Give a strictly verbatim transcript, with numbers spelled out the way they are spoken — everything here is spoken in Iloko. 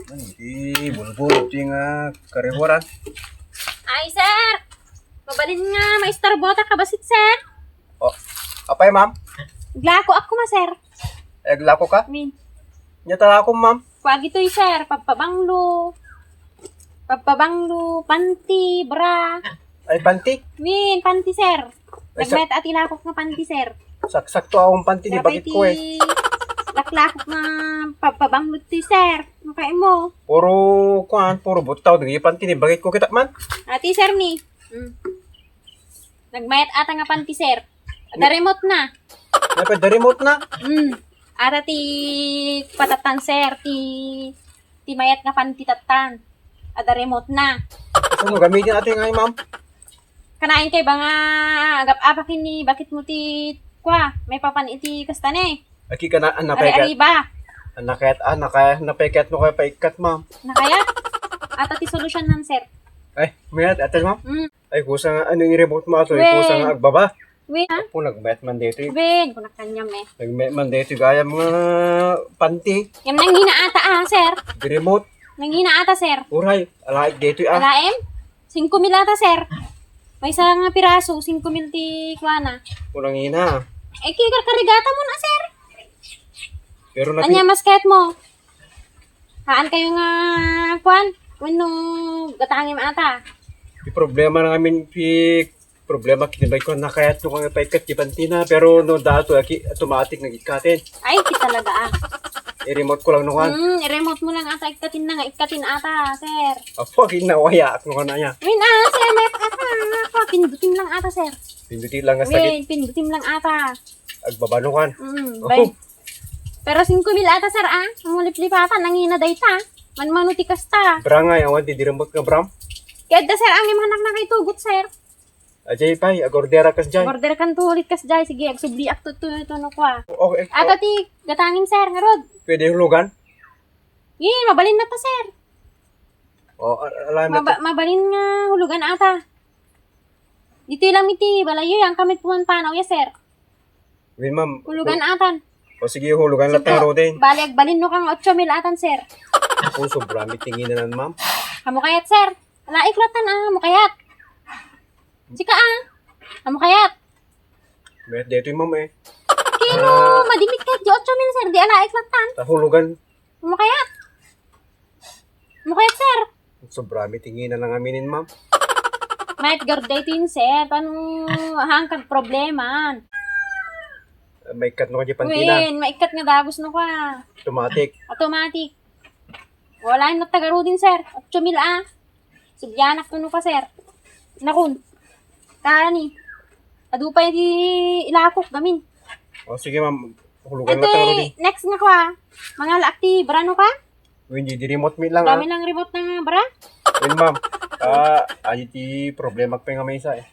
Ay, iti bulbul, iti nga karihuran. Ay, sir! Mabalin nga maistorbo ta kabasit, sir. O, apay, ma'am? Aglakoak koma, sir. Ay, aglako ka? Min. Nya talakom, ma'am? Kuagi toy, sir. Pagpabanglo. Pagpabanglo, panty, bra. Ay, panty? Min, panty, sir. Ay, sa- Nagmayat a ti lakok nga panty, sir. Saksakto akong panty ni Yabay bagit ko, eh. Laklakok nga pagpabanglo ti, sir. Makain mo. Puro, kuan, puro butaw. Dagiti panty ni bagit ko kita man. Ati, sir, ni. Mm. Nagmayat ata nga panty, sir. Ada remote na. Napay da remote na? Mm. Ada ti patatan, sir. Ti, ti mayat nga panty tatan. Ada remote na. Ano gamitin natin ngayon, ma'am? Kanain kay ba nga agap-apak ini bakit mo ti kua, maipapan iti kasta ni. Aki ka na, ah, napay kat. Ari-ari ba? Ah, nakayat, ah, nakaya, napay kat no kaya paikat, ma'am. Nakaya? Ata ti solusyon nan, sir. Ay, mayat, atas, ma'am? Mm. Ay, kusa nga, ano yung remote mo ato? Ay, kusa nga agbaba. Wen, ha? Apo, nagbayat man dito, eh. Wen, kunak kanyam, eh. Nagbayat man dito, gayam nga panty. Yan nangina ata, ah, sir. Di remote. Nangina ata, sir. Uray, alaik dito, ah. Alaem? Singko mil ata, sir. Maysa nga piraso, singko mil ti kuana. Kunang ina. Eh, kikar-karigata mo na, sir. Pero nati- Anya, mas kayat mo? Haan kayo nga, kuan? Wenno gatangim ata. Ti problema na ngamin, ti problema kinabay ko, nakayat no kang ipaikat ti pantina, pero no dato, aki, automatic nagikatin. Ay, ti talaga, ah. I-remote ko lang no kan. Hmm, i-remote mo lang ata, ikkatin na nga, ikkatin ata, sir. Apo, ginawayaak no kan aya. Win, ah, sir, met ata, apo, pindutin lang ata, sir. Pindutin lang nga sakit. Win, pindutin lang ata. Agbaba no kan. Mm, Apo. Bay. Pero singko mil ata, sir, ah. Ang liplipatan, nangina dayta. Manmano ti kasta. Bra nga, awan ti di remote nga bra. Kaya da, sir, ang imanak na kay tugot, sir. Ajay pay, agorder kas jay. Order kan tulit kas jay. Sige, agsubliak to, to, to, no, kwa. Okay. Ato ti gatangin, sir, ngarud. Pwede hulugan? Yee, mabalin na ta, sir. O, a-, alam na Maba-, to. Mabalin nga hulugan ata. Dito lang iti balayo, yan kami puman panaw, ya, sir. Win, ma'am. Hulugan atan. O, sige, hulugan lang Sige. Tayo, Rodin. Bali, agbalin no kang otso mil atan, sir. Ako, sobra, mitingin na lang, ma'am. Amo kayat, sir? Alaik latan, ah, amo kayat? Sika, ah. Amo kayat? Mayat dito, ma'am, eh. Kino, Ah. Madimit kayat di otso mil, sir. Di alaik latan. Tahulugan. Amo kayat? Amo kayat, sir? Sobra, mitingin na lang aminin, ma'am. Mayat garday tin, sir. Paano hangkag problema? Maikat no kadi pantina. Wen, maikat nga dagus no ka. Automatic. Automatic. Wala yung natagarudin, sir. Otso mil, ah. Sugyanak kuno ka, sir. Nakun. Kani. Adu pay di ilakok, gamin. O, sige, ma'am. Hulugan na tayo, Rodin. Next nga kwa. Mga laak ti bra no ka? Win, di remote mi lang, ah. Dami lang remote ng bra? Win, ma'am. Ah, ay, ti problema pa nga may isa, eh.